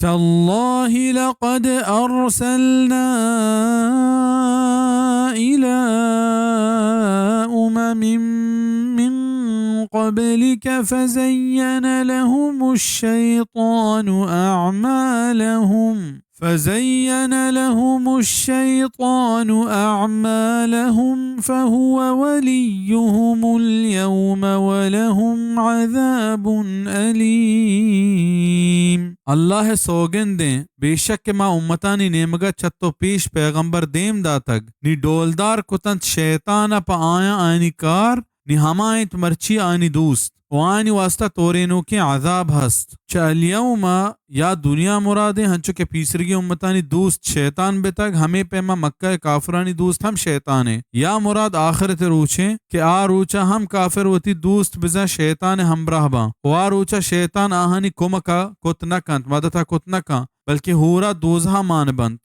تالله لقد أرسلنا إلى أمم من قبلك فزين لهم الشيطان أعمالهم، فزين لهم الشيطان أعمالهم فهو وليهم اليوم ولهم عذاب أليم. اللہ ءِ سوگندیں، بے شک کہ ما امتانی نیمگ ءَ چہ تو پیش پیغمبر دیم داتگ، نی ڈولدار کتنت شیطان ءَ پہ آیاں آیانی کار، نی ہما انت مرچی آیانی دوست، و آیانی واسطہ تورینوکیں عذاب ہست. چہ الیوم یا دنیا مرادیں، ہنچو کہ پیسرگی امتانی دوست شیطان بتگ، ہمے پیما مکہ ءِ کافرانی دوست ہم شیطانے. یا مراد آخرت ءِ روچیں کہ آ روچا ہم کافر وتی دوست بزاں شیطان ءِ ہمراہ باں، و آ روچا شیطان آہانی کمکا کت نہ کنت، مدتا کت نہ کن، بلکہ ہورا دوزہا مان بنت.